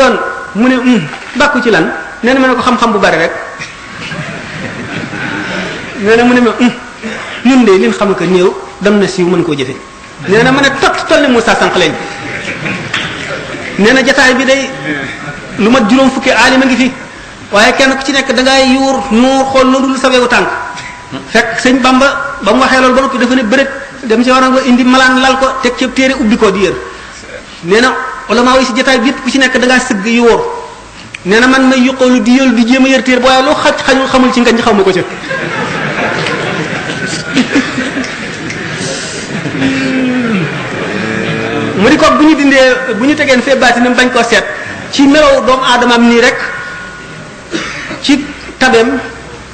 yoon mu ne bàkku ci lan nee na ma ne ko xam-xam bu bari rek nee na mu ne ma ñun de liñ xam ko néew dem na siiw mën koo jëfe nee na ma ne toll ne Moussa sànq lañ nee na jataay bi day lu mat juróom fukki aalima ngi fi waaye kenn ku ci nekk da ngay yuur nuur xool loolu lu sawewu tànk fekk sëñ Bamba ba mu waxee loolu ba noppi dafa ne bërét dem ci war a indi malaan lal ko teg ci téere ubbi ko di yër nee na ulama yi si jataay bi yëpp ku ci nekk da ngaa sëgg yuur nee na man may yuqoolu di yël di jéem a yër téere boo waaye loo xajul xamul ci ngañ xaw ma ko ca mu di ko bu ñu dindee bu ñu tegeen fee baatinam bañ koo seet ci melow doomu aadamaam nii rek ci tabeem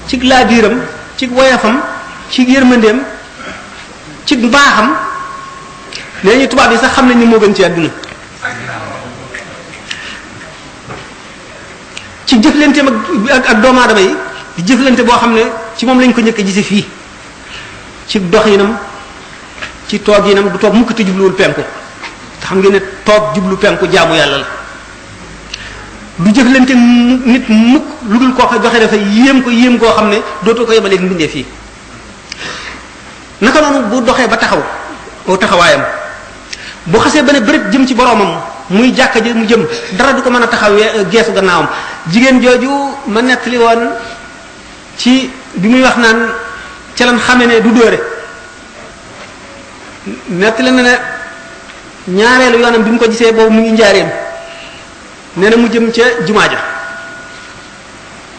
ci laabiiram ci woyafam ci yërmandeem ci mbaaxam nee ñu tubaab yi sax xam nañ ni moo gën ci àdduna ci jëflanteem ak doomu aadama yi di jëflante boo xam ne ci moom lañ ko njëkk a gise fii ci doxinam ci toog yinam du toog mukk te jubluwul penku te xam ngeen ne toog jublu penku jaamu yàlla la du jëflante nit mukk lu dul koo ko joxe dafa yéem ko yéem koo xam ne dootoo ko yemaleeg mbindee fii naka noonu bu doxee ba taxaw oo taxawaayam bu xasee ba ne bërëb jëm ci boroomam muy jàkka ji mu jëm dara du ko mën a taxawee geesu gannaawam jigéen jooju ma nettali woon ci bi muy wax naan ca lan xame ne du dóore nettali na ne ñaareelu yoonam bi mu ko gisee boobu mu ngi njaareem nee na mu jëm ca jumaa ja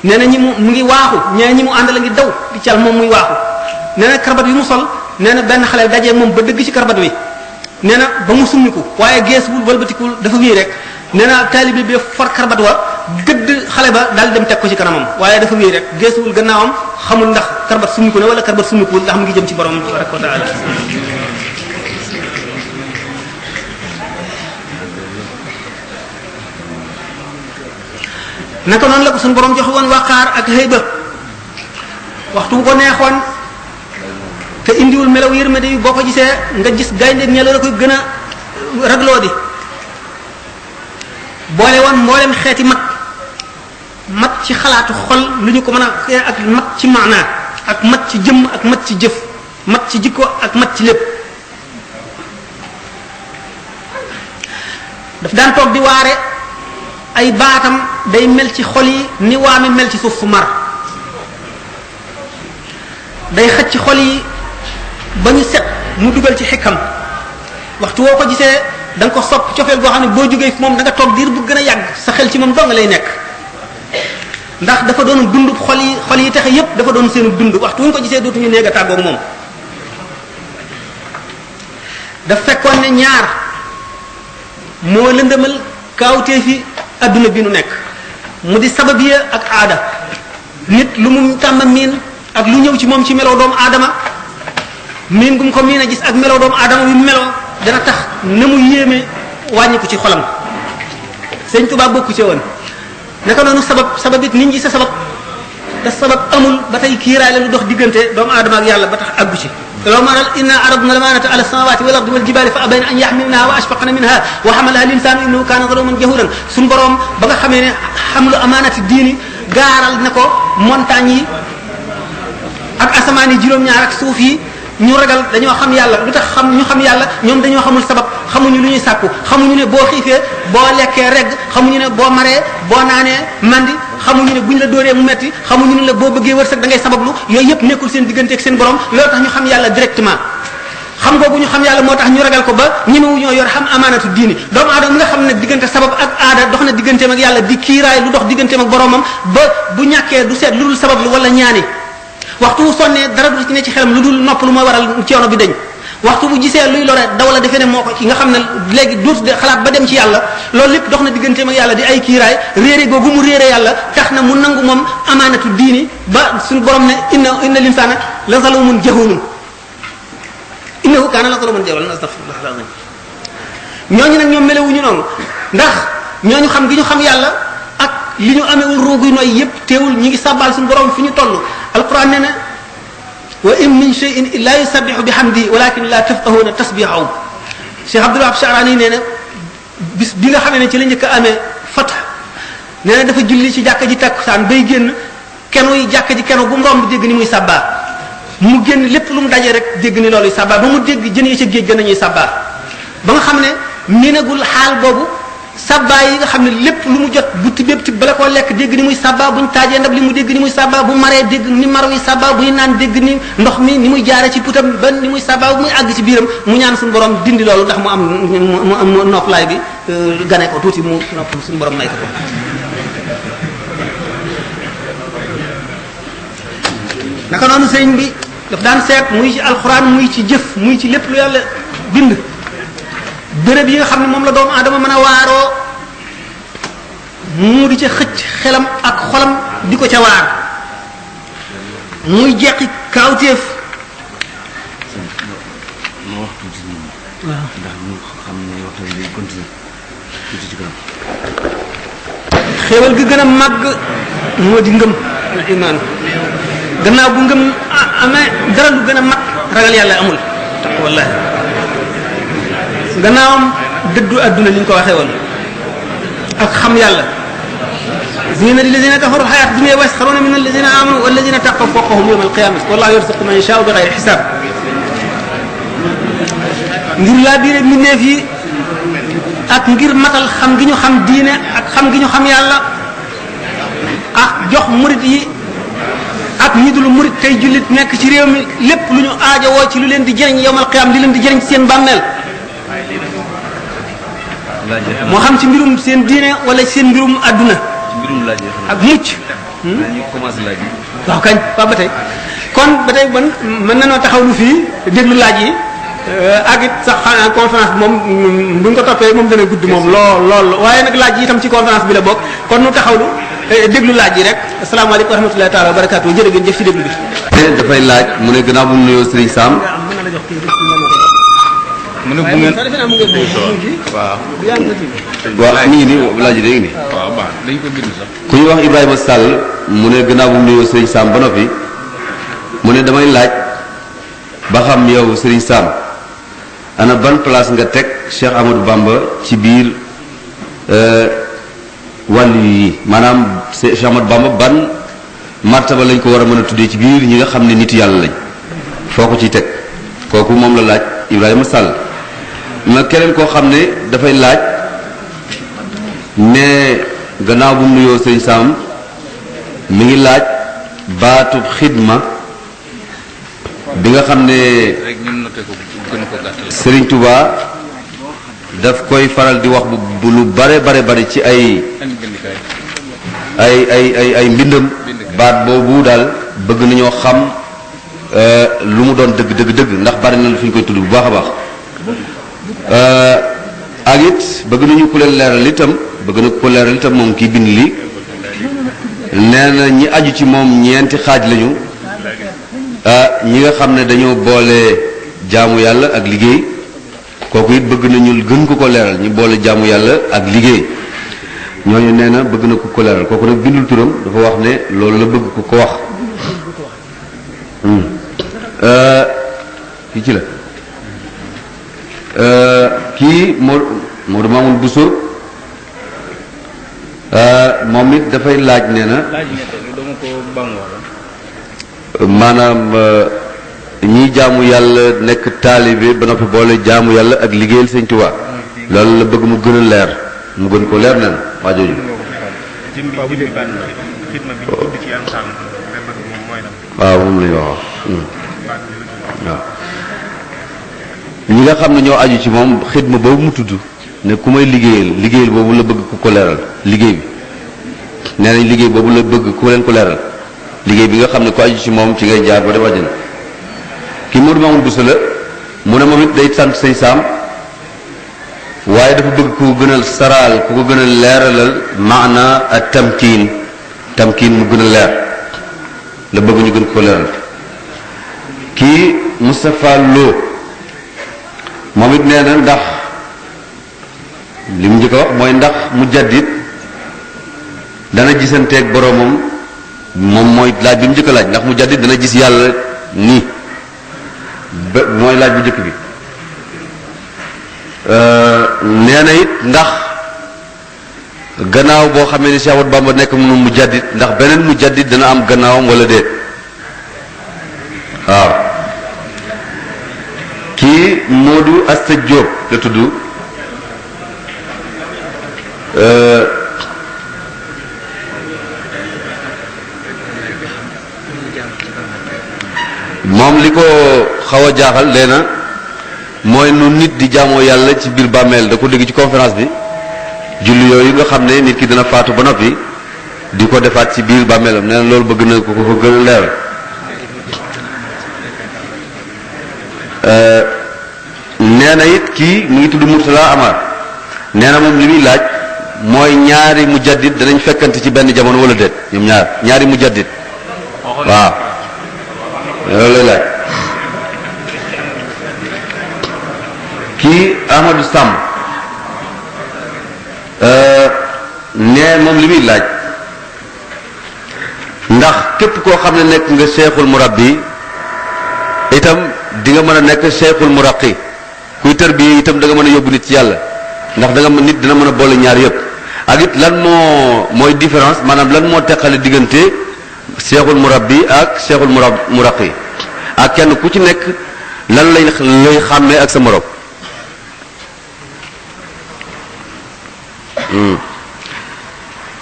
nee na ñi mu ngi waaxu ñee ñi mu àndal a ngi daw di cal moom muy waaxu nee na karbat wi mu sol nee na benn xale dajee moom ba dëgg ci karbat wi nee na ba mu summiku waaye geesuwul walbatikul dafa wii rek nee na taalibe bi for karbat wa gëdd xale ba daal dem teg ko ci kanamam waaye dafa wii rek geesuwul gannaawam xamul ndax karbat summiku na wala karbat summikuwul ndax mu ngi jëm ci borom tabaraka wa taala naka noonu la ko suñu borom joxe woon waqaar ak hayba waxtu bu ko neexoon te indiwul melaw yërmande yi boo ko gisee nga gis gaynde ñelo la koy gën a ragloo di boole woon mboolem xeeti mat ci xalaatu xol lu ñu ko mën a ak mat ci maanaa ak mat ci jëmm ak mat ci jëf mat ci jikko ak mat ci lépp daf daan toog di waare ay baatam day mel ci xol yi ni waame mel ci suuf su mar day xëcc ci xol yi ba ñu set mu dugal ci xikam waxtu woo ko gisee da nga ko sopp cofeel goo xam ne boo jógee fi moom da nga toog diir bu gën a yàgg sa xel ci moom dong lay nekk ndax dafa doon dund xol yi texe yépp dafa doon seenu dund waxtu wu ñu ko gisee dootuñu néeg a tàggoog moom daf fekkoon ne ñaar moo lëndëmal kaawtee fi adduna bi nu nekk mu di sababiya ak aada nit lu mu tàmm miin ak lu ñëw ci moom ci meloo doomu aadama miin gum ko miin a gis ak meloo doomu aadama bi meloo dana tax na mu yéeme wàññi ko ci xolam sëñ Tuubaa bokku ci woon naka noonu sabab it nit ñi sa sabab te sabab amul ba tey kiiraay la lu dox diggante doomu aadama ak yàlla ba tax àggu ci لو ما إنا عرضنا الأمانة على السماوات والأرض والجبال فأبين أن يحملنها وأشفقن منها وحملها الإنسان إنه كان ظلوما جهولا سن بروم بغا خامي حمل أمانة الدين غارال نكو مونتاني ak asamaani juróom ñaar ak suuf yi ñu ragal dañoo xam yàlla lu tax xam ñu xam yàlla ñoom dañoo xamul sabab xamuñu lu ñuy sàkku xamuñu ne boo xiifee boo lekkee regg xamuñu ne boo maree boo naanee mandi xamuñu ne buñ la dóoree mu metti xamuñu ne la boo bëggee wërsëg da ngay sabablu yooyu yëpp nekkul seen diggante ak seen borom loolu tax ñu xam yàlla directement xam googu ñu xam yàlla moo tax ñu ragal ko ba ñemewu ñoo yor xam amaanatu diini doomu aadama nga xam ne diggante sabab ak aada dox na digganteem ak yàlla di kiiraay lu dox digganteem ak boromam ba bu ñàkkee du seet lu dul sabablu wala ñaani waxtu bu sonnee dara du ci ne ci xelam lu dul nopp lu mooy waral coono bi dañ waxtu bu gisee luy lore daw la defee ne moo ko ki nga xam ne léegi dootu de xalaat ba dem ci yàlla loolu lépp dox na digganteem ak yàlla di ay kiiraay réere googu mu réere yàlla tax na mu nangu moom amaanatu diini ba suñu borom ne inna linsaana la zalumun jahulun innahu kaana la zalumun jahulan astaghfirullah alazim ñooñu nag ñoom melewuñu noonu ndax ñooñu xam gi ñu xam yàlla ak li ñu amewul roogu yu nooy yépp teewul ñi ngi sàbbaal suñu borom fi ñu toll alquran nee na wa in min shay'in illa yusabbihu bihamdi walakin la tafqahuna tasbihahum Cheikh Abdul Wahab Sha'rani nee na bis bi nga xamee ne ci la njëkk a amee fatx nee na dafa julli ci jàkka ji takkusaan bay génn kenuy jàkka ji kenu bu mu romb dégg ni muy sabbaa mu génn lépp lu mu daje rek dégg ni loolu sabbaa ba mu dégg jën yi ca géej gën nañuy sabbaa ba nga xam ne miinagul xaal boobu sabbaa yi nga xam ne lépp lu mu jot bu tibbéb tib bala koo lekk dégg ni muy sabbaa buñ taajee ndab li mu dégg ni muy sabbaa bu maree dégg ni mar wi sabbaa buy naan dégg ni ndox mi ni muy jaare ci putam ba ni muy sabbaa bu muy àgg ci biiram mu ñaan suñu borom dindi loolu ndax mu am noppalaay bi gane ko tuuti mu nopp suñu borom may ko naka noonu sëriñ bi daf daan seet muy ci alxuraan muy ci jëf muy ci lépp lu yàlla bind béréb yi nga xam ne moom la doomu aadama mën a waaroo mu di ca xëcc xelam ak xolam di ko ca waar muy jeqi kaawteef ma wax tuuti nit ñi ndax ñu xam ne waxtaan bi day continuer tuuti ci kanam xéewal gi gën a màgg moo di ngëm al imaan gannaaw bu ngëm amee dara lu gën a mag ragal yàlla amul wallahi gannaawam dëddu adduna ni ñu ko waxee woon ak xam yàlla zina lilladina kafaru alxayat dunya wa yasxaruna min alladina amanu walladina taqaw fawqahum yawma alqiyamati wallahu yarzuqu man yashaau bi xayri xisaab ngir laa biire mbindeef yi ak ngir matal xam gi ñu xam diine ak xam gi ñu xam yàlla ak jox murid yi ak ñi dul murid tey jullit nekk ci réew mi lépp lu ñu aajowoo ci lu leen di jëriñ yawmal qiyaam li leen di jëriñ ci seen bàmmeel moo xam ci mbirum seen diine wala ci seen mbirum adduna ak mucc waaw kañ waaw ba tey kon ba tey man mën nañoo taxaw lu fii déglu laaj yi ak it sax xanaa conférence bi moom buñ ko toppee moom dana gudd moom lool waaye nag laaj yi itam ci conférence bi la bokk kon nu taxawlu déglu laaj yi rek asalaamaaleykum wa rahmatullahi taala wa barakaatu jërë ngeen jëf ci déglu bi. dafay laaj mu ne gannaaw bu mu nuyoo Serigne Sam. mu ne bu ngeen waaw. waaw mi ngi nii laaj yi léegi nii. waaw baax dañ ko bind sax. ku ñuy wax Ibrahima Sall mu ne gannaaw bu mu nuyoo Serigne Sam ba noppi mu ne damay laaj ba xam yow Serigne Sam ana ban place nga teg Cheikh Amadou Bamba ci biir wàllu yi maanaam Cheikh Amadou Bamba ban martaba lañ ko war a mën a tuddee ci biir ñi nga xam ne nit yàlla lañ foo ko ciy teg kooku moom la laaj Ibrahima Sall ma keneen koo xam ne dafay laaj ne gannaaw bu mu nuyoo Serigne Sam mi ngi laaj baatub xidma bi nga xam ne rek ñun noté ko gën ko gàttal. Serigne Touba daf koy faral di wax bu lu bare ci ay mbindam baat boobu daal bëgg nañoo xam lu mu doon dëgg ndax bari na lu fi ñu koy tudd bu baax a baax ak it bëgg nañu ku leen leeral itam moom kii bind lii nee na ñi aju ci moom ñeenti xaaj lañu ñi nga xam ne dañoo boole jaamu yàlla ak liggéey kooku it bëgg nañu gën ko leeral ñi boole jaamu yàlla ak liggéey ñooñu nee na bëgg na ko leeral kooku nag bindul turam dafa wax ne loolu la bëgg ko wax kii ci la kii Modou Mamoun Bousso moom it dafay laaj nee na maanaam ñiy jaamu yàlla nekk taalibe ba noppi boole jaamu yàlla ak liggéeyal Sëñ Tuubaa loolu la bëgg mu gën a leer mu gën ko leer nen waa jooju waaw moom lañu wax waaw ñi nga xam ne ñoo aju ci moom xidma boobu mu tudd ne ku may liggéeyal boobu la bëgg ku ko leeral liggéey bi nee nañ liggéey boobu la bëgg ku leen ko leeral liggéey bi nga xam ne ku aju ci moom ci ngay jaar ba dem àjjana kii Modou Mamoun Bousso la mu ne moom it day sant Sëñ Sam waaye dafa bëgg ku ko gën a saraal ku ko gën a leeralal maana ak tamkiin mu gën a leer la bëgg ñu gën ko leeral kii Moustapha Lo moom it nee na ndax li mu njëkk a wax mooy ndax mu jaddit dana gisanteeg boromam moom mooy laaj bi mu njëkk a laaj ndax mu jaddit dana gis yàlla nii ba mooy laaj bu njëkk bi nee na it ndax gannaaw boo xamee ni Cheikh Ahmadou Bamba nekk mu mujaddid ndax beneen mujaddid dana am gannaawam wala déet waaw kii Modou Asta Diop la tudd moom li ko xaw a jaaxal leena mooy nu nit di jaamoo yàlla ci biir bàmmeel da ko dégg ci conférence bi julli yooyu nga xam ne nit ki dina faatu ba noppi di ko defaat ci biir bàmmeelam nee na loolu bëgg na ko ko gën a leeral nee na it kii mu ngi tudd Murtala Amar nee na moom li muy laaj mooy ñaari mujaddid danañ fekkante ci benn jamono wala déet ñoom ñaari mujaddid waaw loolu lay laaj kii Ahmadou Samb nee moom li muy laaj ndax képp koo xam ne nekk nga cheikhul murabbi itam di nga mën a nekk cheikhul muraqi kuy tarbiya itam da nga mën a yóbbu nit ci yàlla ndax da nga nit dina mën a boole ñaar yëpp ak it lan mooy différence maanaam lan moo teqale diggante cheikhul murabbi ak cheikhul muraqi ak kenn ku ci nekk lan lay xàmmee ak sa morom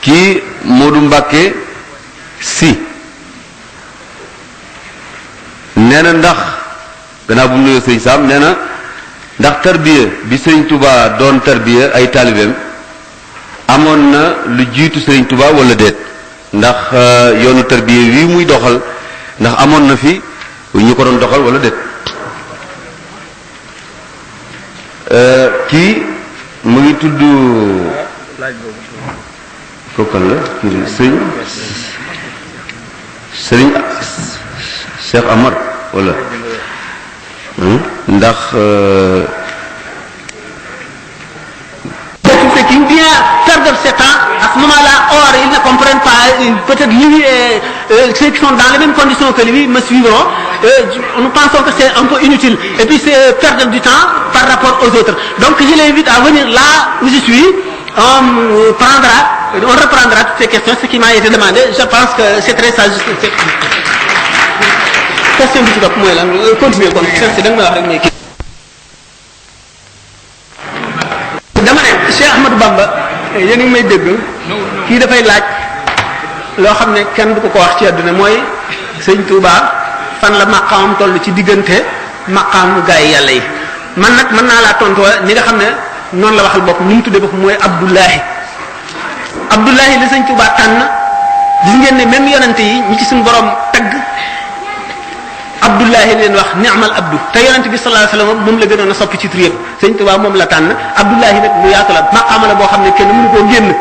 kii Modou Mbacke si nee na ndax gannaaw bu mu nuyoo sëñ Sam nee na ndax tarbiya bi sëriñ Touba doon tarbiya ay taalibeem amoon na lu jiitu sëriñ Touba wala déet ndax yoonu tarbiya wi muy doxal ndax amoon na fi ñu ko doon doxal wala déet kii mu ngi tudd kookal la kii sëriñ Cheikh Amar wala ndax ceux qui vient perdre ce temps à ce moment-là, or ils ne comprennent pas, peut-être lui et ceux qui sont dans les mêmes conditions que lui me suivront. Nous pensons que c'est un peu inutile et puis c'est perdre du temps par rapport aux autres. Donc je l'invite à venir là où je suis. On reprendra toutes ces questions, ce qui m'a été demandé. Je pense que c'est très sage. Question bi ci topp mooy lan continuer kon c'est da nga ma wax rek mais kii dama ne Cheikh Ahmadou Bamba yéen a ngi may dégg kii dafay laaj loo xam ne kenn du ko wax ci àdduna mooy sëñ Touba fan la maqaamam toll ci diggante maqaamu gaa yi yàlla yi man nag mën naa laa tontu ni nga xam ne noonu la waxal bopp ni mu tuddee bopp mooy Abdullahi la sëñ Touba tànn gis ngeen ne même yonante yi ñi ci suñu borom tagg Abdullahi leen wax ni'mal abdu te yonente bi sallallahu alayhi wasallam moom la gënoon a soppi ci tur yëpp sëñ Tuubaa moom la tànn Abdullahi nag lu yaatu la maqaama la boo xam ne kenn mënu koo génn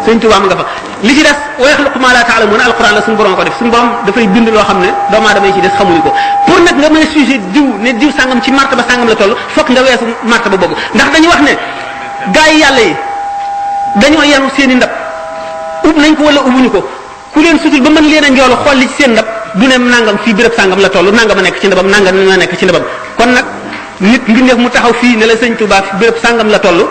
sëñ Tuubaa mu nga fa li ci des wa yaxluqu ma la ta'lamuuna alquran la suñu borom ko def suñu borom dafay bind loo xam ne doomu aadama yi ci des xamuñu ko pour nag nga mën a sujet diw ne diw sàngam ci martaba sàngam la toll fokk nga weesu martaba boobu ndax dañuy wax ne gaa yi yàlla yi dañoo yenu seen i ndab ub nañ ko wala ubuñu ko ku leen sutul ba mën leen a njoolu xool li ci seen ndab du ne nangam fii béréb sàngam la toll nangam a nekk ci ndabam nangam a nekk ci ndabam kon nag nit mbindeef mu taxaw fii ne la sëñ Tuubaa fi béréb sàngam la toll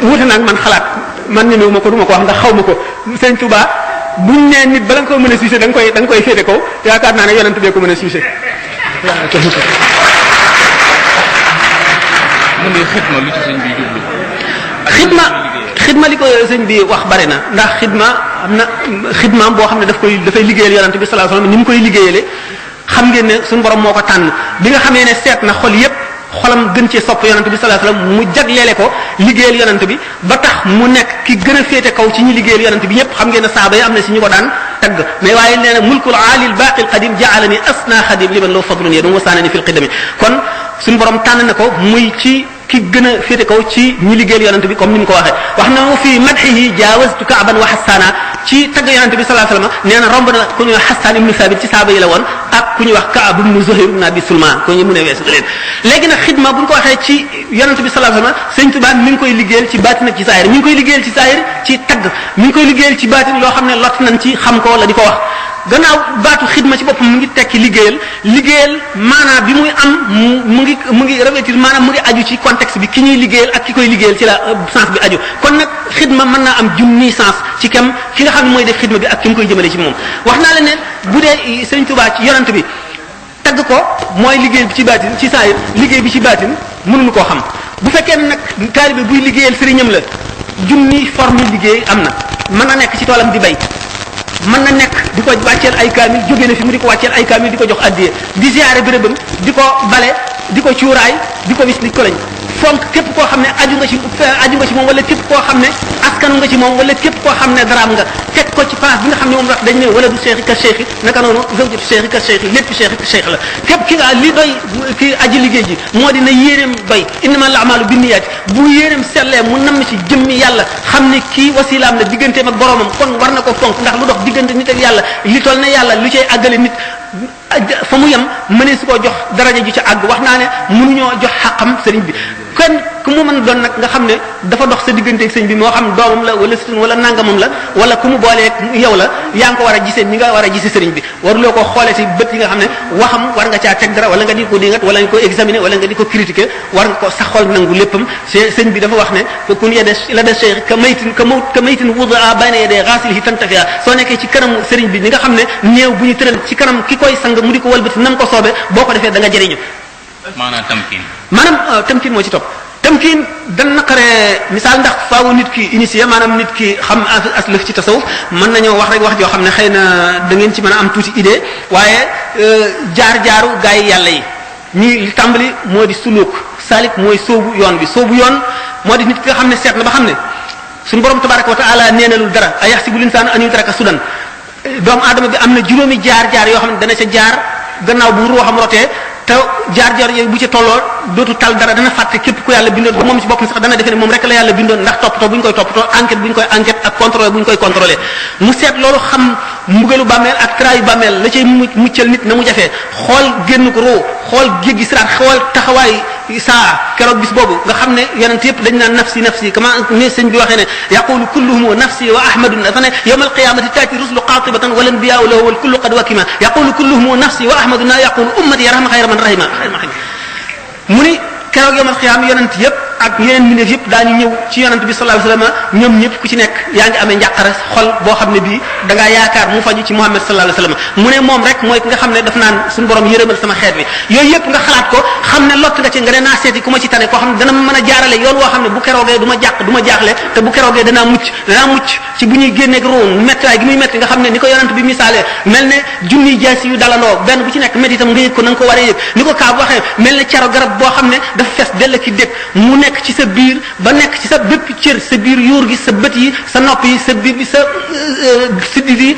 wuute nag man xalaat man ñemewu ma ko du ma ko wax ndax xaw ma ko sëñ Tuubaa buñ nee nit bala nga ko mën a sucé da nga koy féete kaw yaakaar naa ne yonent bee ko mën a sucé mu ne xidma lu ci sëñ bi jublu xidma li ko sëñ bi wax bari na ndax xidma am na xidmaam boo xam ne dafay liggéeyal yonante bi sallallahu alayhi wasallam ni mu koy liggéeyale xam ngeen ne suñu borom moo ko tànn bi nga xamee ne seet na xol yépp xolam gën cee sopp yonante bi sallallahu alayhi wasallam mu jagleele ko liggéeyal yonante bi ba tax mu nekk ki gën a féete kaw ci ñi liggéeyal yonante bi ñëpp xam ngeen ne saaba yi am na si ñu ko daan tagg mais waaye nee na mulkul aalil baaqil qadim ja'alani asna xadim liman loo fadlun yadum wasaanani fil qidami kon suñu borom tànn na ko muy ci ki gën a féete kaw ci ñi liggéeyal yonante bi comme ni mu ko waxee wax na mu fi madhihi jaawaztu ka'ban wa hassana ci tagg yonante bi sallallahu alayhi wasallam nee na romb na ku ñuy wax Hassan ibnu Sabit ci saaba yi la woon ak ku ñuy wax Ka'b ibnu Zuhayr ibnu Abi Sulman ko ñu mu ne weesu leen léegi nag xidma bu ñu ko waxee ci yonante bi sallallahu alayhi wasallam sëñ Tuubaa mi ngi koy liggéeyal ci baatin ak ci saahir mi ngi koy liggéeyal ci saahir ci tagg mi ngi koy liggéeyal ci baatin loo xam ne lot nañ ci xam ko wala di ko wax gannaaw baatu xidma ci boppam mu ngi tekki liggéeyal maanaam bi muy am mu ngi revêtir maanaam mu ngi aju ci contexte bi ki ñuy liggéeyal ak ki koy liggéeyal ci la sens bi aju kon nag xidma mën naa am junni sens ci kem ki nga xam ne mooy def xidma bi ak ki mu koy jëmale ci moom wax naa la ne bu dee Sëriñ Tuubaa ci yonent bi tagg ko mooy liggéey bi ci baatin ci saayir liggéey bi ci baatin mënuñu koo xam bu fekkee ne nag taalibe buy liggéeyal sëriñam la junni forme liggéey am na mën na nekk ci toolam di bay mën na nekk di ko wàcceel ay kaamil jóge na fi mu di ko wàcceel ay kaamil di ko jox addiye di ziyaare bérébam di ko bale di ko cuuraay di ko wis di ko lañ fonk képp koo xam ne aju nga ci moom wala képp koo xam ne askanu nga ci moom wala képp koo xam ne daraam nga teg ko ci place bi nga xam ne moom wax dañ ne wala du cheikh ka cheikh naka noonu zawjatu cheikh ka cheikh lépp cheikh ka cheikh la képp ki nga li doy ki aji liggéey ji moo dina yéeneem doy innamal a'malu binniyaati bu yéeneem sellee mu namm ci jëmmi yàlla xam ne kii wasilaam la digganteem ak boromam kon war na ko fonk ndax lu dox diggante nit ak yàlla li toll ne yàlla lu cay àggale nit fa mu yem mënee su ko jox daraja ju ca àgg wax naa ne mënuñoo jox xaqam sëriñ bi kenn ku mu mën doon nag nga xam ne dafa dox sa digganteeg sëñ bi moo xam doomam la wala sëriñ wala nangamam la wala ku mu booleeg yow la yaa ngi ko war a gisee ni nga war a gisee sëriñ bi waruloo ko xoolee ci bët yi nga xam ne waxam war nga caa teg dara wala nga di ko dingat wala nga ko examiner wala nga di ko critiquer war nga ko sa xool nangu léppam sëñ bi dafa wax ne kun yede la de cheikh ka maytin wudaa bayna yede ghasilihi tantafia soo nekkee ci kanam sëriñ bi ni nga xam ne néew bu ñu tëral ci kanam ki koy sang mu di ko walbati nam ko soobee boo ko defee da nga jëriñu maanaam tamkin moo ci topp tamkin dan naqaree misaal ndax faawu nit ki initié maanaam nit ki xam aslëf ci tasawuf mën nañoo wax rek wax joo xam ne xëy na da ngeen ci mën a am tuuti idée waaye jaar-jaaru gaa yi yàlla yi ñi li tàmbali moo di suluk salik mooy soobu yoon bi soobu yoon moo di nit ki nga xam ne seet na ba xam ne suñu borom tabaraka wa taala neenalul dara ay yaxsibul insaanu an yutraka sudan doomu aadama bi am na juróomi jaar-jaar yoo xam ne dana ca jaar gannaaw bu ruuxam rotee te jaar-jaar yooyu bu ci tolloo dootu tal dara dana fàtte képp ku yàlla bindoon ba moom ci boppam sax dana defe ne moom rek la yàlla bindoon ndax toppatoo bu ñu koy toppatoo enquête bu ñu koy enquête ak contrôle bu ñu koy contrôlé mu seet loolu xam mbugalu bàmmeel ak trayu bàmmeel la cay muccal nit na mu jafee xool génn ko roo xool jéggi siraat xool taxawaay saa keroog bis boobu nga xam ne yonent yëpp dañ naan nafsi nafsi kama ne sëñ bi waxee ne yaqulu kulluhum nafsi wa ahmadun dafa ne yawma alqiyamati taati rusulu qatibatan wal anbiya'u lahu wal kullu qad wakima yaqulu kulluhum nafsi wa ahmaduna yaqulu ummati yarham khayra man rahima mu ni keroog yawmal qiyaam yonent yëpp ak yeneen mbindeef yëpp daañu ñëw ci yonent bi sallallahu alayhi wasallam ñoom ñëpp ku ci nekk yaa ngi amee njàqare xol boo xam ne bii da ngaa yaakaar mu faju ci Muhammad sallallahu alayhi wasallam mu ne moom rek mooy ki nga xam ne daf naan suñu borom yërëmal sama xeet wi yooyu yëpp nga xalaat ko xam ne lott nga ci nga ne naa seeti ku ma ci tane koo xam ne dana mën a jaarale yoon woo xam ne bu keroogee du ma jàq du ma jaaxle te bu keroogee danaa mucc ci bu ñuy génneeg ruum méttiwaay gi muy métti nga xam ne ni ko yonent bi misaalee mel ne junniy jaasi yu dalandoo benn bu ci nekk métti itam nga yëg ko na nga ko war a yëg ni ko Kaab waxee mel ne caro garab boo xam ne dafa fees dell ki dëkk mu nekk ci sa biir ba nekk ci sa bépp cër sa biir yuur gi sa bët yi sa nopp yi sa biir bi sa siddit yi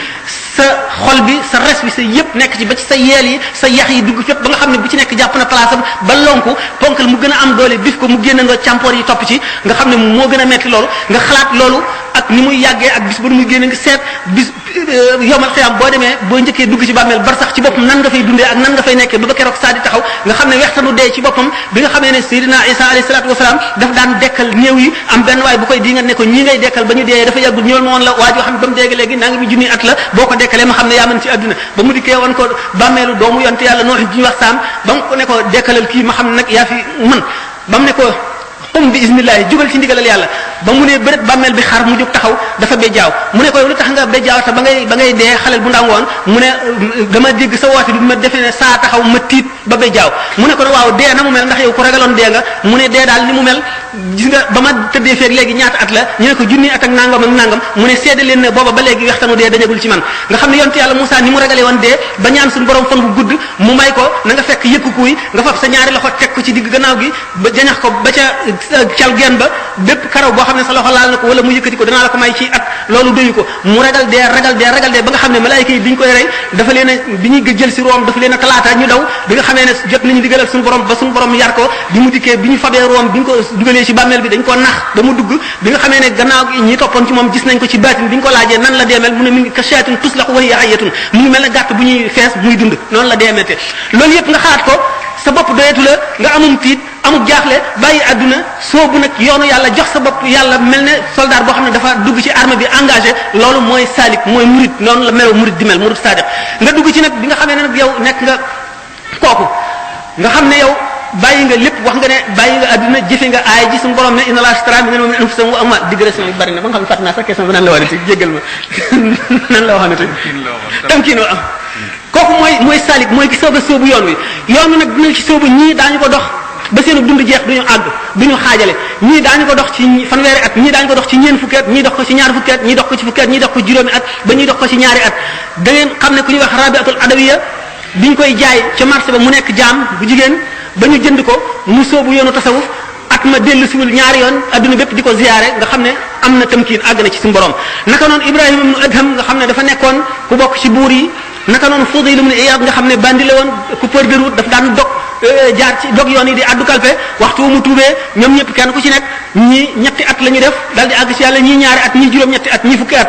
sa xol bi sa res bi sa yëpp nekk ci ba ci sa yeel yi sa yax yi dugg fépp ba nga xam ne bu ci nekk jàpp na place am ba lonku ponkal mu gën a am doole bif ko mu génnandoo càmpoor yi topp ci nga xam ne moo gën a metti loolu nga xalaat loolu ak ni muy yàggee ak bis ba nu muy génne nga seet bis yowmal xiyaam boo demee boo njëkkee dugg ci bàmmeel bar sax ci boppam nan nga fay dundee ak nan nga fay nekkee ba keroog saa di taxaw nga xam ne wextanu dee ci boppam bi nga xamee ne Seydina Isa alayhi salaatu wasalaam daf daan dekkal néew yi am benn waay bu koy di nga ne ko ñii ngay dekkal ba ñu dee dafa yàggul ñëwal ma woon la waa joo xam ne ba mu dégg léegi naa ngi mi junni at la boo ko dekkalee ma xam ne yaa mën ci àdduna ba mu dikkee woon ko bàmmeelu doomu yonte yàlla nooxi ji ñu wax saam ba mu ko ne ko dekkalal kii ma xam ne nag yaa fi mën ba mu ne ko qum bi ismillahi jugal ci ndigalal yàlla ba mu ne bëret bàmmeel bi xar mu jóg taxaw dafa bejjaaw mu ne ko lu tax nga bejjaaw te ba ngay dee xalel bu ndaw woon mu ne dama dégg sa woote bi ma defee ne saa taxaw ma tiit ba bejjaaw mu ne ko waaw dee na mu mel ndax yow ku ragaloon dee nga mu ne dee daal ni mu mel gis nga ba ma tëddee feeg léegi ñaata at la ñu ne ko junni at ak nangam mu ne seede leen ne booba ba léegi wextanu dee dañagul ci man nga xam ne yonte yàlla Moussa ni mu ragalee woon dee ba ñaan suñu borom fan bu gudd mu may ko na nga fekk yëkku kuy nga fab sa ñaari loxo teg ko ci digg gannaaw gi ba jañax ko ba ca cal geen ba bépp karaw boo xam ne sa loxo laal na ko wala mu yëkkati ko danaa la ko may ci at loolu doyu ko mu ragal dee ba nga xam ne malaayika yi biñ koy rey dafa leen a bi ñuy jël si room dafa leen a talaata ñu daw bi nga xamee ne jot nañu digalal suñu borom ba suñu borom yar ko bi mu dikkee bi ñu fabee room bi ñu ko dugalee ci bàmmeel bi dañ ko nax ba mu dugg bi nga xamee ne gannaaw gi ñi toppoon ci moom gis nañ ko ci baatin bi ñu ko laajee nan la deemel mu ne mi ngi ka shayatun tuslaqu wa hiya hayyatun mu ngi mel ne gàtt bu ñuy fees muy dund noonu la deemete loolu yëpp nga xalaat ko sa bopp doyetu la nga amum tiit amul jaaxle bàyyi àdduna soobu nag yoonu yàlla jox sa bopp yàlla mel ne soldat boo xam ne dafa dugg ci armée bi engagé loolu mooy salik mooy murid noonu la meloo murid di mel murid sadiq nga dugg ci nag bi nga xamee ne nag yow nekk nga kooku nga xam ne yow bàyyi nga lépp wax nga ne bàyyi nga àdduna jëfe nga aay ji suñu borom ne inna allaha ashtara minal mu'minina anfusahum wa amwalahum digression yi bari na ba nga xam ne fàtt naa sax question bi nan la waxati jéggal ma nan la waxati tamkiin wa am kooku mooy salik mooy ki sooba soobu yoon wi nag dina ci soobu ñii daañu ko dox ba seenu dund jeex duñu àgg duñu xaajale ñii daañu ko dox ci fanweeri at ñii daañu ko dox ci ñeent fukki at ñii dox ko ci ñaar fukki at ñii dox ko ci fukki at ñii dox ko juróomi at ba ñuy dox ko ci ñaari at da ngeen xam ne ku ñuy wax rabiatul adawiya biñ koy jaay ca marché ba mu nekk jaam bu jigéen ba ñu jënd ko mu soobu yoonu tasawuf at ma dellu siwul ñaari yoon adduna bépp di ko ziyaare nga xam ne am na tamkiin àgg na ci suñu borom naka noonu Ibrahima ibnu Adham nga xam ne dafa nekkoon ku bokk ci buur yi naka noonu Fudayl ibn Iyad nga xam ne bandi la woon ku peur de route daf daan jaar ci dog yoon yi di addu kalpe waxtu mu tuubee ñoom ñëpp kenn ku ci nekk ñii ñetti at la ñu def daal di àgg ci yàlla ñii ñaari at ñii juróom-ñetti at ñii fukki at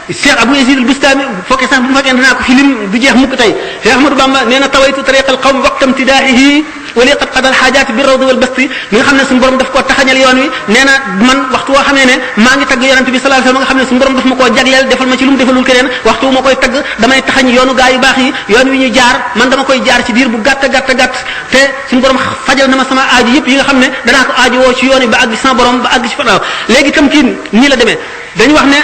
Cheikh Abou Yazid al-Bustami fokkee sax bu ma fekkee dinaa ko fi lim du jeex mukk tey Cheikh Ahmadou Bamba nee na tawaytu tariqa al-qawm waqta imtidaahihi wali qad qada al-haajaati bi rawdi wal basti mi nga xam ne suñu borom daf koo taxañal yoon wi nee na man waxtu woo xamee ne maa ngi tagg yonente bi sallallahu alayhi wasallam nga xam ne suñu borom daf ma koo jagleel defal ma ci lu mu defalul keneen waxtu wu ma koy tagg damay taxañ yoonu gaa yu baax yi yoon wi ñu jaar man dama koy jaar ci diir bu gàtt te suñu borom fajal na ma sama aaju yëpp yi nga xam ne danaa ko aaju woo ci yoon yi ba àgg ci sama borom ba àgg ci fanaaw léegi tamkiin nii la demee dañu wax ne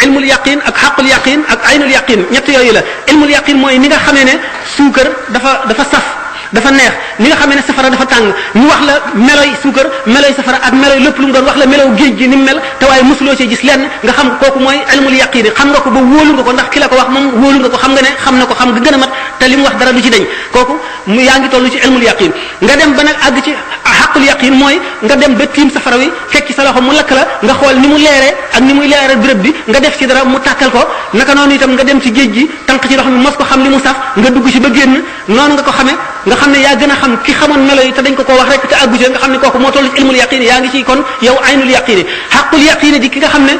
ilmul yaqin ak xaqul yaqin ak aynul yaqin ñett yooyu la ilmul yaqin mooy ni nga xamee ne suukar dafa saf dafa neex ni nga xamee ne safara dafa tàng ñu wax la meloy suukar meloy safara ak meloy lépp lu mu doon wax la melow géej gi ni mu mel te waaye mosuloo ci gis lenn nga xam kooku mooy ilmul yaqin xam nga ko ba wóolu nga ko ndax ki la ko wax moom wóolu nga ko xam nga ne xam na ko xam nga gën a mat te li mu wax dara du ci dañ kooku mu yaa ngi toll ci ilmul yaqin nga dem ba nag àgg ci xaqul yaqin mooy nga dem ba tiim safara wi fekk sa loxo mu lakk la nga xool ni mu leere ak ni muy leere béréb bi nga def ci dara mu tàkkal ko naka noonu itam nga dem ci géej gi tànq ci loxo mi mos ko xam li mu saf nga dugg ci ba génn noonu nga ko xamee nga xam ne yaa gën a xam ki xamoon melo yi te dañ ko koo wax rek te àggu ci nga xam ne kooku moo toll ci ilmul yaqin yaa ngi ci kon yow aynul yaqin xaqul yaqin di ki nga xam ne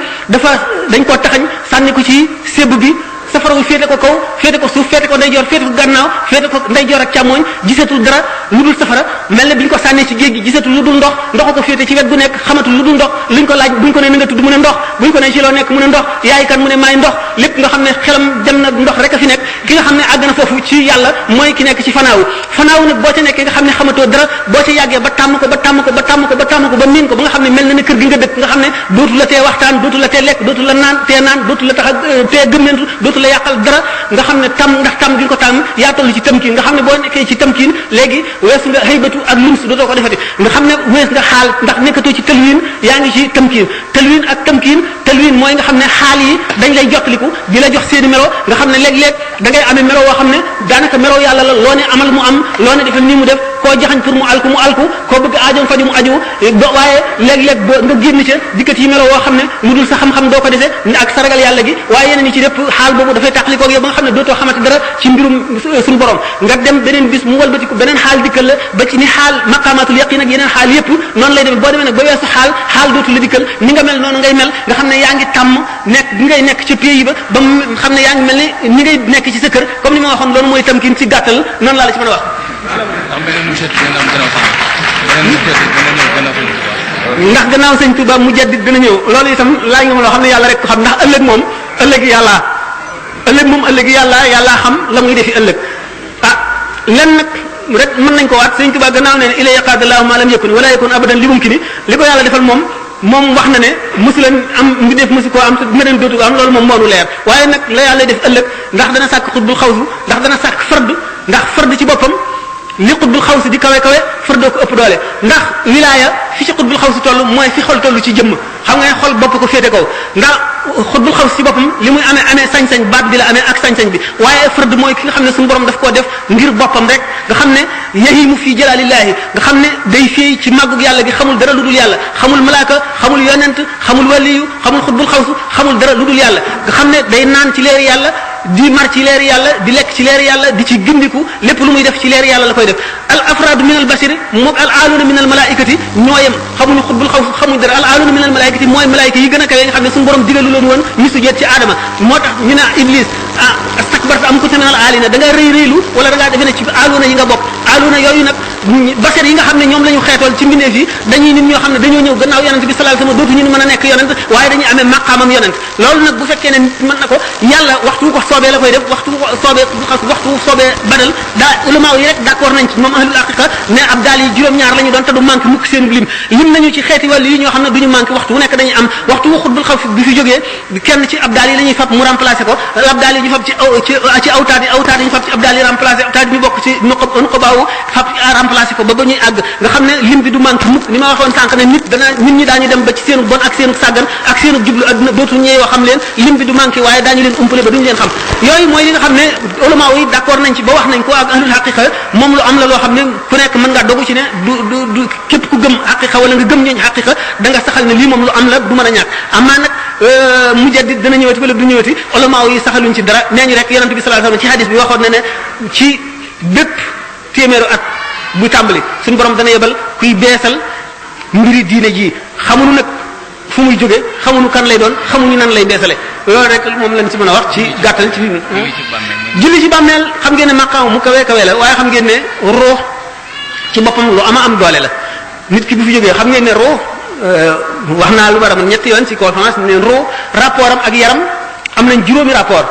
dañ koo taxañ sànni ko ci sébb bi safara wi féete ko kaw féete ko suuf féete ko ndeyjoor féete ko gannaaw féete ko ndeyjoor ak càmmooñ gisatul dara lu dul safara mel ne bi ñu ko sànnee ci géej gi gisatul lu dul ndox ndox ko féete ci wet gu nekk xamatul lu dul ndox luñ ko laaj buñ ko ne na nga tudd mu ne ndox buñ ko ne ci loo nekk mu ne ndox yaay kan mu ne maay ndox lépp nga xam ne xelam dem na ndox rek a fi nekk ki nga xam ne àgg na foofu ci yàlla mooy ki nekk ci fanaawu nag boo ca nekkee nga xam ne xamatoo dara boo ca yàggee ba tàmm ko ba miin ko ba nga xam ne mel na ne kër gi nga dëkk nga xam ne dootu la tee waxtaan dootu la tee lekk dootu la naan dootu la tax a tee gëmmentu dootu la yàqal dara nga xam ne ndax tam gi nga ko tàmm yaa toll ci tamkiin nga xam ne boo nekkee ci tamkiin léegi weesu nga haybatu ak lums dootoo ko defati nga xam ne wees nga xaal ndax nekkatoo ci talwin yaa ngi ci tamkiin talwin mooy nga xam ne xaal yi dañ lay jottaliku di la jox seeni melo nga xam ne léeg-léeg da ngay amee melo woo xam ne daanaka melo yàlla la loo ne amal mu am loo ne defal nii mu def koo jaxañ pour mu alku koo bëgg aajoom faju mu aju waaye léeg-léeg nga génn ca dikkat yi melo woo xam ne lu dul sa xam-xam doo ko defee ak saragal yàlla gi waaye yeneen yi ci lépp xaal boobu dafay tàqalikoog yow ba nga xam ne dootoo xamante dara ci mbirum suñu borom nga dem beneen bis mu walbatiku beneen xaal dikkal la ba ci ni xaal maqamatul yaqin ak yeneen xaal yépp noonu lay demee boo demee nag ba weesu xaal dootu la dikkal ni nga mel noonu ngay mel nga xam ne yaa ngi tàmm nekk bi ngay nekk ci pays ba ba mu xam ne yaa ngi mel ni ni ngay nekk ci sa kër comme ni ma waxoon loolu mooy tamkin ci gàttal noonu laa la ci mën a wax ndax gannaaw sëñ Touba mu jaddit dina ñëw loolu itam laaj nga ma loo xam ne yàlla rek ko xam ndax ëllëg moom ëllëg yàlla xam la muy defi ëllëg len nag rek mën nañ ko waat sëñ Touba gannaaw ne ila yaqadallahu ma lam yakun wala yakun abadan li mumkini li ko yàlla defal moom wax na ne mosu leen am ngi def mosu koo am te dina leen dootu ko am loolu moom moonu leer waaye nag la yàlla def ëllëg ndax dana sàkk xutbul xawsu ndax dana sàkk fard ndax fard ci boppam li xutbul xawsi di kawe fardoo ko ëpp doole ndax wilaaya fi ci xutbul xawsi toll mooy fi xol toll ci jëmm xam nga ne xol bopp ko féete kaw ndax xutbul xawsi ci boppam li muy amee sañ-sañ baat bi la amee ak sañ-sañ bi waaye fard mooy ki nga xam ne suñu borom daf koo def ngir boppam rek nga xam ne yahimu fii jalalillahi nga xam ne day fii ci màggug yàlla gi xamul dara lu dul yàlla xamul malaaka xamul yonent xamul waliyu xamul xutbul xawsu xamul dara lu dul yàlla nga xam ne day naan ci leeri yàlla di mar ci leer yàlla di lekk ci leer yàlla di ci gindiku lépp lu muy def ci leer yàlla la koy def al afradu min al bashari moog al aaluna min al malaikati ñooyam xamuñu xutbul xaw xamuñu dara al aaluna min al malaikati mooy malaayika yi gën a kawe nga xam ne suñu borom digalu leen woon ñu sujjeet ci aadama moo tax ñu ne iblis astakbarta am kunta min al aalina da nga rëy rëylu wala da ngaa defe ne ci aaluna yi nga bokk aluna yooyu nag basar yi nga xam ne ñoom la ñu xeetool ci mbindeef yi dañuy nit ñoo xam ne dañoo ñëw gannaaw yonent bi sallallahu alayhi wasallam dootuñu mën a nekk yonent waaye dañuy amee maqaamam yonent loolu nag bu fekkee ne mën na ko yàlla waxtu wu ko soobee la koy def waxtu wu ko soobee waxtu wu soobee badal daa ulama yi rek d'accord nañ ci moom ahlul haqiqa ne ab daal yi juróom-ñaar la ñu doon te du manqué mukk seen lim nañu ci xeeti wàll yi ñoo xam ne duñu manqué waxtu wu nekk dañuy am waxtu wu xutbul xaw bi fi jógee kenn ci ab daal yi la ñuy fab mu remplacé ko ab daal yi ñu fab ci awtaad yi ñu fab ci ab daal yi remplacé awtaad yi ñu bokk ci nuqabaawu fab remplacé ko ba ñuy àgg nga xam ne lim bi du manqué mukk ni ma waxoon sànq ne nit ñi daañu dem ba ci seenu bon ak seenu sàggan ak seenu jublu adduna dootu ñëwee xam leen lim bi du manqué waaye daañu leen umpale ba duñu leen xam yooyu mooy li nga xam ne ulama yi d'accord nañ ci ba wax nañ ko ak ahlul haqiqa moom lu am la loo xam ne ku nekk mën ngaa dogu ci ne du képp ku gëm haqiqa wala nga gëm ñooñu haqiqa da nga saxal ne lii moom lu am la du mën a ñàkk amaa nag mujaddid dana ñëwati wala du ñëwati ulama yi saxaluñ ci dara nee ñu rek yonent bi sallallahu alayhi wasallam ci hadis bi waxoon na ne ci bépp téeméeru at bu tàmbali suñu borom dana yebal kuy beesal mbiri diine ji xamuñu nag fu muy jóge xamuñu kan lay doon xamuñu nan lay beesale loolu rek moom lañ ci mën a wax ci gàttal ci julli ci bàmmeel xam ngeen ne maqaam mu kawe kawe la waaye xam ngeen ne ruux ci boppam lu am doole la nit ki bi fi jógee xam ngeen ne ruux wax naa lu war a mën ñetti yoon ci conférence ne ruux rapport am ak yaram am nañ juróomi rapport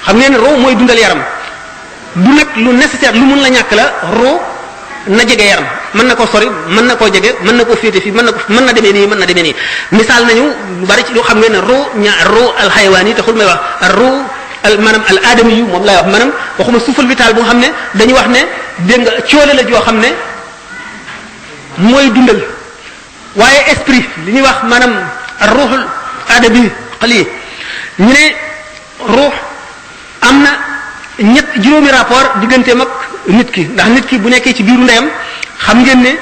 xam ngeen ne ruux mooy dundal yaram du nag lu nécessaire lu mun la ñàkk la ruux na jege yaram mën na koo sori mën na koo jege mën na koo féete fii mën na demee nii mën na demee nii misaal nañu lu bari ci lu xam ngeen ne ruux alxayawaan yi taxul may wax ruux maanaam al aadami yu moom laay wax maanaam waxuma souffle vital bu nga xam ne dañu wax ne dégg nga coole la joo xam ne mooy dundal waaye esprit li ñuy wax maanaam ruuxul aadami xali ñu ne ruux am na juróomi rapport digganteem ak nit ki ndax nit ki bu nekkee ci biiru ndeyam xam ngeen ne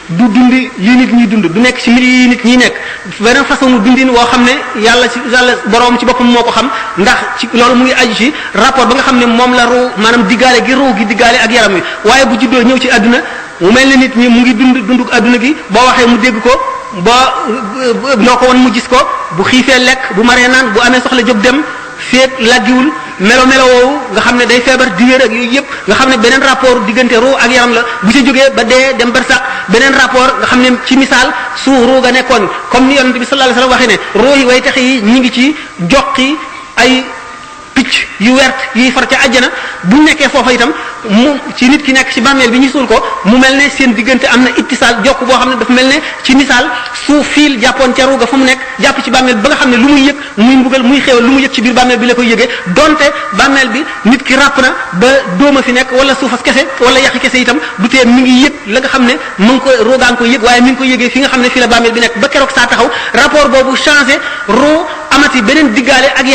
du dundi yi nit ñuy dund du nekk ci mbir yi nit ñi nekk beneen façon dundin woo xam ne yàlla boroom ci boppam moo ko xam ndax ci loolu mu ngi aju ci rapport ba nga xam ne moom la ruu maanaam diggaale gi ruu gi diggaale ak yaram wi waaye bu juddoo ñëw ci àdduna mu mel ne nit ñi mu ngi dunduk àdduna gi boo waxee mu dégg ko loo ko won mu gis ko bu xiifee lekk bu maree naan bu amee soxla jóg dem feet laggiwul melo woowu nga xam ne day feebar di wér ak yooyu yëpp nga xam ne beneen rapport diggante ruu ak yaram la bu ci jógee ba dee dem barsaq beneen rapport nga xam ne ci misaal su ruu ga nekkoon comme ni yonent bi sallallahu alayhi wasallam waxee ne ruu yi way tax yi ñi ngi ci joqi ay picc yu wert yuy far ca àjjana bu nekkee foofa itam mu ci nit ki nekk ci bàmmeel bi ñu suul ko mu mel ne seen diggante am na ittisaal jokk boo xam ne dafa mel ne ci misaal su fiil jàppoon ca ruuga fu mu nekk jàpp ci bàmmeel ba nga xam ne lu muy yëg muy mbugal muy xéewal lu mu yëg ci biir bàmmeel bi la koy yëgee donte bàmmeel bi nit ki ràpp na ba dóoma fi nekk wala suufas kese wala yaxi kese itam du tee mi ngi yëg la nga xam ne mu ngi ko ruugaan koy yëg waaye mi ngi koy yëgee fi nga xam ne fi la bàmmeel bi nekk ba keroog saa taxaw rapport boobu changé ruu amati beneen diggaale ak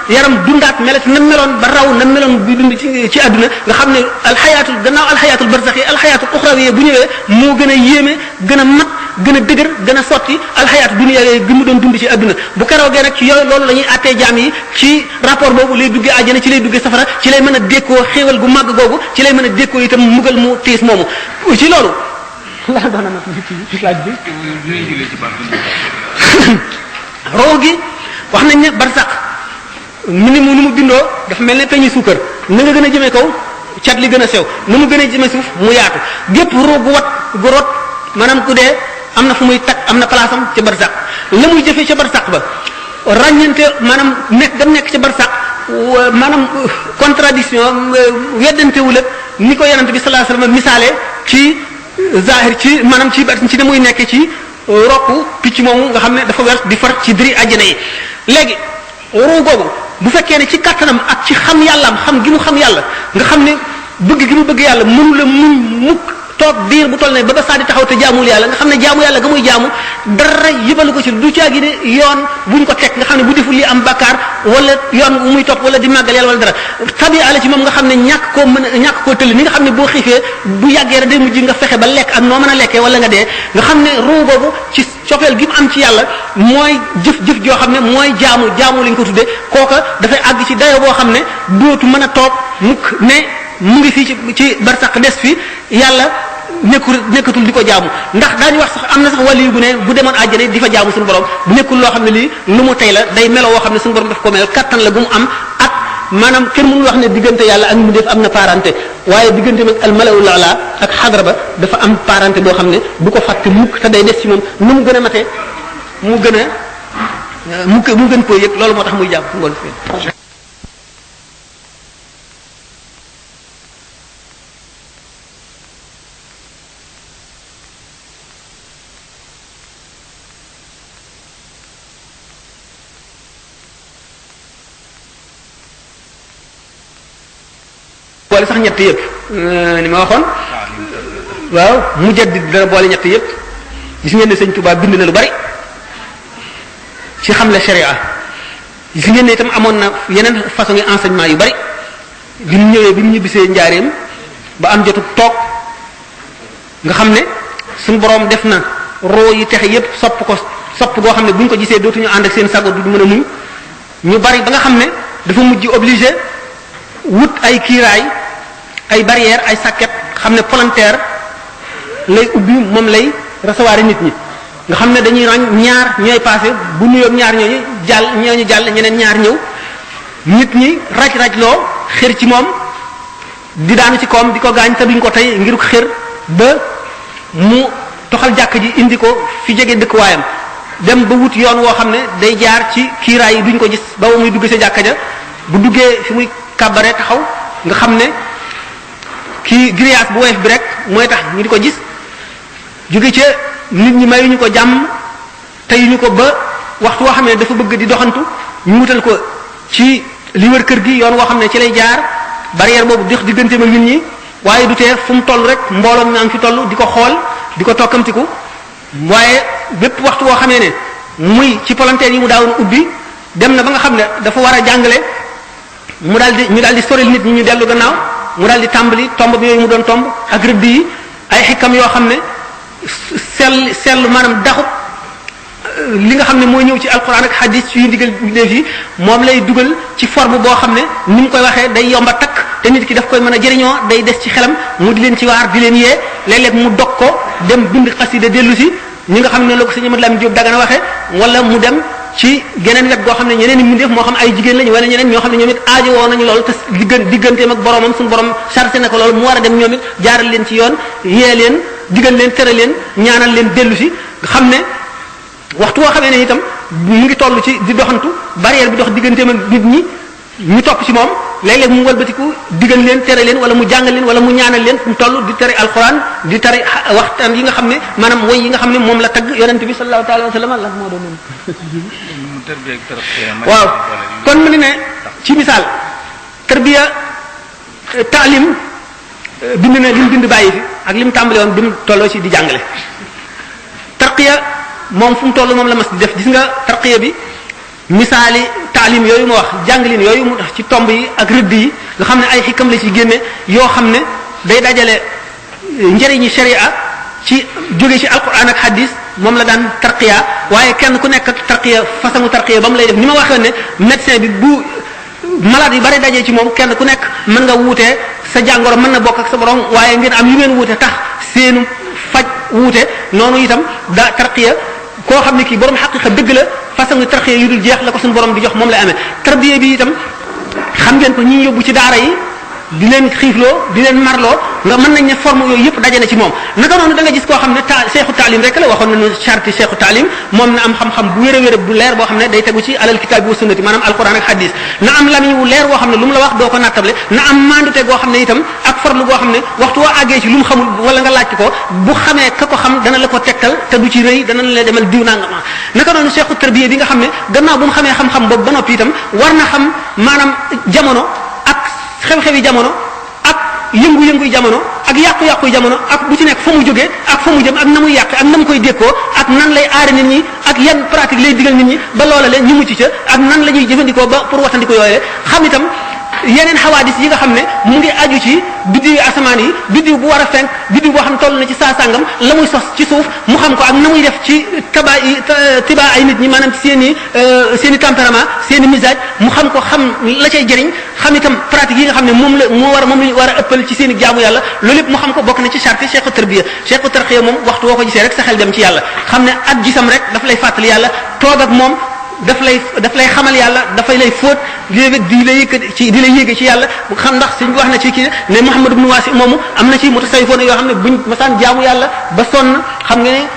yaram dundaat melet na meloon ba raw na meloon bi dund ci àdduna nga xam ne alxayaatul gannaaw alxayaatul barzaxi alxayaatul uxrawiya bu ñëwee moo gën a yéeme gën a mat gën a dëgër gën a sotti alxayaatu dunya gi mu doon dund ci àdduna bu keroogee nag ci yooyu loolu la ñuy attee jaam yi ci rapport boobu lay duggee àjjana ci lay duggee safara ci lay mën a dékkoo xéewal gu màgg googu ci lay mën a dékkoo itam mugal mu tiis moomu ci loolu la doon na ci laaj bi roo gi wax nañ ne barsaq ni mu bindoo dafa mel ne peñi suukar na nga gën a jëmee kaw cat li gën a sew na mu gën a jëmee suuf mu yaatu gépp roo gu wat gu rot maanaam ku dee am na fu muy tag am na place am ca barsaq la muy jëfee ca barsaq ba ràññante maanaam nekk ca barsaq maanaam contradiction weddantewul ak ni ko yonent bi sallallahu alayhi wasallam misaale ci zahir ci maanaam ci ne muy nekk ci rokku picc moomu nga xam ne dafa wer di far ci diri àjjana yi léegi ruu googu bu fekkee ne ci kattanam ak ci xam yàllaam xam gi mu xam yàlla nga xam ne bëgg gi mu bëgg yàlla mënu la muñ mukk toog diir bu toll ne ba ba saa di taxaw te jaamul yàlla nga xam ne jaamu yàlla ga muy jaamu dara yëbalu ko ci du caagi ne yoon buñ ko teg nga xam ne bu deful li am bakkaar wala yoon bu muy topp wala di màggal yàlla wala dara tabi ala ci moom nga xam ne ñàkk koo tëlli ni nga xam ne boo xiifee bu yàggee rek day mujj nga fexe ba lekk ak noo mën a lekkee wala nga dee nga xam ne ruu boobu ci cofeel gi mu am ci yàlla mooy jëf joo xam ne mooy jaamu lañ ko tuddee kooka dafay àgg ci dayo boo xam ne dootu mën a toog mukk ne mu ngi fii ci barsaq des fi yàlla nekkatul di ko jaamu ndax daañu wax sax am na sax wàllu bu ne bu demoon àjjana di fa jaamu suñu borom bu nekkul loo xam ne lii lu mu tey la day melo woo xam ne suñu borom daf ko mel kattan la bu mu am ak maanaam kenn mënul wax ne diggante yàlla ak mu def am na parenté waaye digganteem ak al mala'ul a'la ak xadra ba dafa am parenté boo xam ne du ko fàtte mukk te day des ci moom nu mu gën a matee mu gën koo yëg loolu moo tax muy jàpp ngoon fi boole sax ñett yëpp ni ma waxoon waaw mujaddid dana boole ñett yëpp gis ngeen ne sëñ Touba bind na lu bari ci xamle sharia gis ngeen ne itam amoon na yeneen façon enseignement yu bari bi mu ñëwee bi mu ñibbisee njaareem ba am jotu toog nga xam ne suñu boroom def na roo yi texe yépp sopp goo xam ne bu ñu ko gisee dootuñu ànd ak seen sago du mën a muñ ñu bari ba nga xam ne dafa mujj obligé wut ay kiiraay ay barrière ay sàkket xam ne volontaire lay ubbi moom lay recevoir nit ñi nga xam ne dañuy ràññ ñaar ñooy passé bu nuyoog ñaar ñooñu jàll ñeneen ñaar ñëw nit ñi raj loo xër ci moom di daanu ci koom di ko gaañ te duñ ko tey ngir xër ba mu toxal jàkk ji indi ko fi jege dëkkuwaayam dem ba wut yoon woo xam ne day jaar ci kiiraay yi duñ ko gis ba muy dugg sa jàkka ja bu duggee fi muy kàbbare taxaw nga xam ne kii grillage bu woyof bi rek mooy tax ñu di ko gis jóge ca nit ñi mayuñu ko jàmm teyuñu ko ba waxtu woo xam ne dafa bëgg di doxantu ñu wutal ko ci li wër kër gi yoon woo xam ne ci lay jaar barrière boobu dox digganteem ak nit ñi waaye du tee fu mu toll rek mbooloo mi am fi toll di ko xool di ko tokkamtiku waaye bépp waxtu woo xamee ne muy ci volontaire yi mu daawoon ubbi dem na ba nga xam ne dafa war a jàngale ñu daal di soril nit ñi ñu dellu gannaaw mu daal di tàmbali tomb bi yooyu mu doon tomb ak rëdd yi ay xikam yoo xam ne sell maanaam daxut li nga xam ne mooy ñëw ci alquran ak hadis yu ndigal def yi moom lay dugal ci forme boo xam ne ni mu koy waxee day yomba takk te nit ki daf koy mën a jëriñoo day des ci xelam mu di leen ci waar di leen yee léeg-léeg mu dog ko dem bind xasida dellu si ñi nga xam ne la ko sëñ Amadou Lamine Diop Dagana waxee wala mu dem ci geneen wet goo xam ne ñeneen i mbindeef moo xam ay jigéen lañu wala ñeneen ñoo xam ne ñoom it aajo woo nañu loolu te digganteem ak boromam suñu borom chargé na ko loolu mu war a dem ñoom it jaaral leen ci yoon yee leen digal leen tere leen ñaanal leen dellu si nga xam ne waxtu woo xamee ne itam mu ngi toll ci di doxantu barrière bi dox digganteem ak nit ñi ñu topp ci moom léeg-léeg mu walbatiku digal leen tere leen wala mu jàngal leen wala mu ñaanal leen fu mu toll di tere alquran di tere waxtaan yi nga xam ne maanaam woy yi nga xam ne moom la tagg yonent bi sallallahu alayhi wa sallam la moo doon waaw kon mu ne ci misaal tarbiya taalim bind na lim bind bàyyi fi ak lim tàmbale woon bi mu tolloo ci di jàngale tarqiya moom fu mu toll moom la mas di def gis nga tarqiya bi misaali taalim yooyu ma wax jàngalin yooyu mu def ci tomb yi ak rëdd yi nga xam ne ay xikam la ci génne yoo xam ne day dajale njëriñi sharia ci jóge ci alquran ak hadis moom la daan tarqiya waaye kenn ku nekk tarqiya façon tarqiya ba mu lay def ni ma waxee ne médecin bi bu malade yi bari dajee ci moom kenn ku nekk mën nga wuutee sa jàngoro mën na bokk ak sa borom waaye ngeen am yu ngeen wuute tax seenu faj wuute noonu itam da tarqiya koo xam ne kii borom xaqiqa dëgg la façon tarqiya yu dul jeex la ko suñu borom di jox moom lay amee tarbiya bi itam xam ngeen ko ñi yóbbu ci daara yi di leen xiifloo di leen marloo nga mën nañ ne forme yooyu yëpp daje na ci moom naka noonu da nga gis koo xam ne seexu taalim rek la waxoon nañu charte seexu taalim moom na am xam-xam bu wér a wér bu leer boo xam ne day tegu ci alal kitaabi wa sunnati maanaam alquran ak hadis na am lamiñ wu leer boo xam ne lu mu la wax doo ko nattable na am mandute goo xam ne itam ak farlu goo xam ne waxtu woo àggee ci lu mu xamul wala nga laaj ko bu xamee ka ko xam dana la ko tegtal te du ci rëy dana la demal diw naa nga ma naka noonu seexu tarbiya bi nga xam ne gannaaw bu mu xamee xam-xam boobu ba noppi itam war na xam maanaam jamono ak xew-xewi jamono ak yëngu-yënguy jamono ak yàqu-yàquy jamono ak bu ci nekk fa mu jógee ak fa mu jëm ak na muy yàq ak na mu koy dékkoo ak nan lay aare nit ñi ak yan pratique lay digal nit ñi ba loola le ñu mucc ca ak nan la ñuy jëfandikoo ba pour wattandiko yooyee xam itam yeneen xawaadis yi nga xam ne mu ngi aju ci biddiw asamaan yi biddiw bu war a fenk biddiw boo xam ne toll na ci saa sàngam la muy sos ci suuf mu xam ko ak na muy def ci tiba ay nit ñi maanaam seen i tempérament seen i misage mu xam ko xam la cay jëriñ xam itam pratique yi nga xam ne moom la war a ëppal ci seen i jaamu yàlla loolu lépp mu xam ko bokk na ci charte cheikhu tarbiya cheikhu tarqiya moom waxtu woo ko gisee rek sa xel dem ci yàlla xam ne ak gisam rek daf lay fàttali yàlla toog ak moom daf lay xamal yàlla dafay lay fóot di la yëkkati ci di la yéege ci yàlla bu xam ndax suñ wax na ci kii ne Muhammad ibn Wasi moomu am na ci mutasawwifoon yoo xam ne buñ masaan jaamu yàlla ba sonn xam nga ne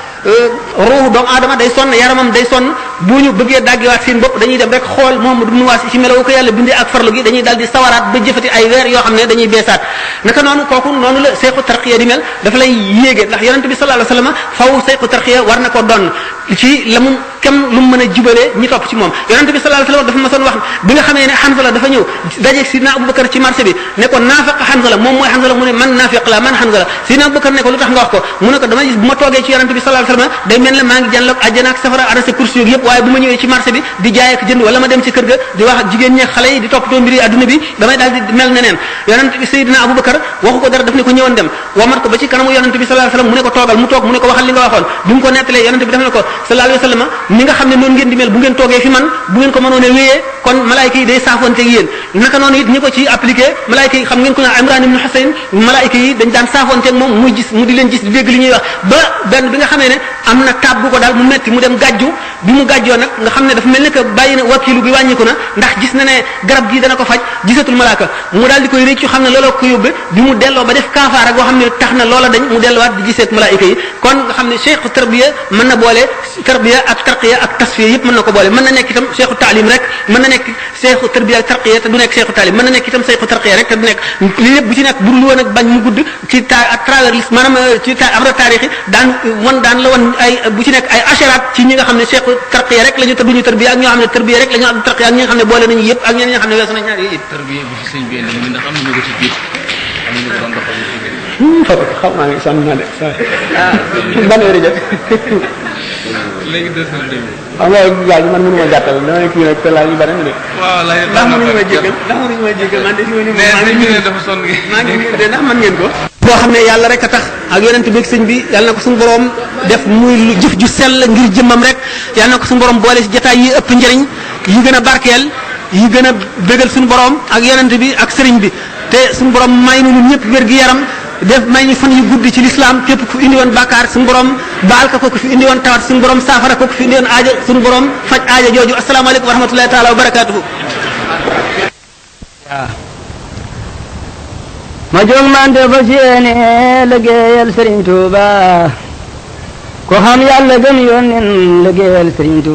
ruuxu doomu aadama day sonn yaramam day sonn bu ñu bëggee daggiwaat seen bopp dañuy dem rek xool Muhammad ibn Wasi ci melawu ko yàlla bindee ak farlu gi dañuy daal di sawaraat ba jëfati ay weer yoo xam ne dañuy beesaat naka noonu kooku noonu la sayxu tarqiya di mel dafa lay yéege ndax yonent bi sallallahu alayhi wasallam faw sayxu tarqiya war na ko doon ci la mu kem lu mu mën a jubalee ñi topp ci moom yonent bi sallallahu alayhi wasallam dafa ma soon wax bi nga xamee ne Hanzala dafa ñëw dajeeg Sidina Abubakar ci marché bi ne ko naafiq Hanzala moom mooy Hanzala mu ne man naafiq la man Hanzala Sidina Abubakar ne ko lu tax nga wax ko mu ne ko dama gis bu ma toogee ci yonent bi sallallahu alayhi wasallam day mel ne maa ngi jànloog àjjana ak safara ana sa kursi yëpp waaye bu ma ñëwee ci marché bi di jaay ak jënd wala ma dem ci kër ga di wax ak jigéen ñi xale yi di toppatoo mbiri adduna bi damay daal di mel neneen yonent bi Seydina Abubakar waxu ko dara daf ne ko ñëwoon dem wamat ko ba ci kanamu yonent bi sallallahu alayhi wasallam mu ne ko toogal mu toog mu ne ko waxal li nga waxoon bi mu ko nettalee yonent bi daf ne ko sallallahu alayhi wasallam ni nga xam ne noonu ngeen di mel bu ngeen toogee fi man bu ngeen ko mënoon a wéyee kon malaayika yi day saafonte ak yéen naka noonu it ñi ko ci appliqué malaayika yi xam ngeen ko ne Imran ibn Husayn malaayika yi dañ daan saafonte ak moom muy gis mu di leen gis di dégg li ñuy wax ba benn bi nga xamee ne am na taab bu ko daal mu metti mu dem gàjju bi mu gàjjoo nag nga xam ne dafa mel ne que bàyyi na wakilu bi wàññiku na ndax gis na ne garab gi dana ko faj gisatul malaaka mu daal di koy réccu xam ne looloo ko yóbbe bi mu delloo ba def kaafaara goo xam ne tax na loola dañ mu delluwaat di giseek malaayika yi kon nga xam ne cheikhu tarbiya mën na boole tarbiya ak tarqiya ak tasfiya yëpp mën na ko boole mën na nekk itam cheikhu taalim rek mën na nekk cheikhu tarbiya ak tarqiya te du nekk cheikhu taalim mën na nekk itam cheikhu tarqiya rek te du nekk li lépp bu ci nekk burul woon ak bañ mu gudd ci à travers maanaam ci abra taarix yi daan la won ay bu ci nekk ay asharaat ci ñi nga xam ne cheikhu tarqiya rek lañu te duñu tarbiya ak ñoo xam ne tarbiya rek la ñu am tarqiya ak ñi nga xam ne boole nañu yëpp ak ñeneen ñi nga xam ne weesu nañ ñaar yëpp tarbiya bi fi sëñ bi indi ndax am na ñu ko ci jiit am na ñu ko doon doxal xam naa ne sonn naa de ban heure jot léegi deux heures demi xam nga gars yi man mënu ma gàttal dama kii nag te laaj yu bari na de waaw laaj ndax mënuñu ma jéggal man de mais sëñ bi ne dafa sonn maa ngi de ndax mën ngeen ko boo xam ne yàlla rek a tax ak yonent bi ak sëñ bi yàlla na ko suñu borom def muy lu jëf ju sell ngir jëmmam rek yàlla na ko suñu borom boole si jotaay yi ëpp njëriñ yi gën a barkeel yi gën a bégal suñu borom ak yonent bi ak sëriñ bi te suñu borom may nu ñun ñëpp wér gi yaram def may ñu fan yu guddi ci lislaam képp ku fi indi woon bàkkaar suñu borom baal ko ku fi indi woon tawat suñu borom saafara ko ku fi indi woon aajo suñu borom faj aajo jooju asalaamaaleykum wa rahmatullahi taala wa barakaatuhu. waaw ma jóg man de fas yéene liggéeyal Serigne Touba ko xam yàlla gëm yónneen liggéeyal Serigne Touba